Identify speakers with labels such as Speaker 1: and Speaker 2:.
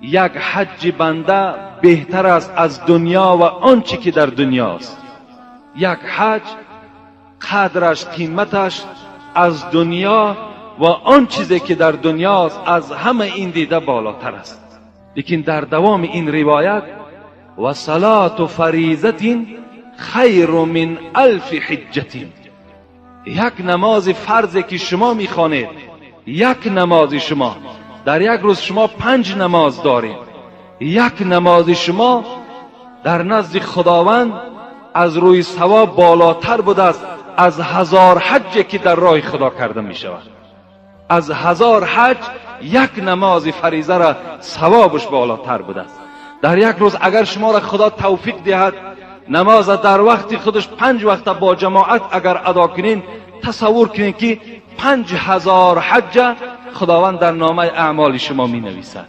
Speaker 1: Як ҳаҷҷи банда беҳтар аст аз дунё ва он чӣ ки дар дунёст. Як ҳаҷ қадраш, қиматаш аз дунё ва он чизе ки дар дунёст, аз ҳама ин дида болотар аст. Лекин дар давоми ин ривоят: ва салату фаризатин хайру мин алфи ҳиҷҷатин. Як намози фарзе ки шумо мехонед, як намози шумо дар як рӯз, шумо панҷ намоз доред, як намози шумо дар назди Худованд аз рӯи савоб болотар будааст аз 1000 ҳаҷҷе ки дар роҳи Худо карда мешавад. Аз 1000 ҳаҷ як намози фаризаро савобаш болотар будааст. Дар як рӯз агар шуморо Худо тавфиқ диҳад, намоз дар вақти худаш панҷ вақта бо ҷамоат агар адо кунед, тасаввур кунед, ки 5000 ҳаҷҷа Худованд дар номаи аъмоли шумо менависад.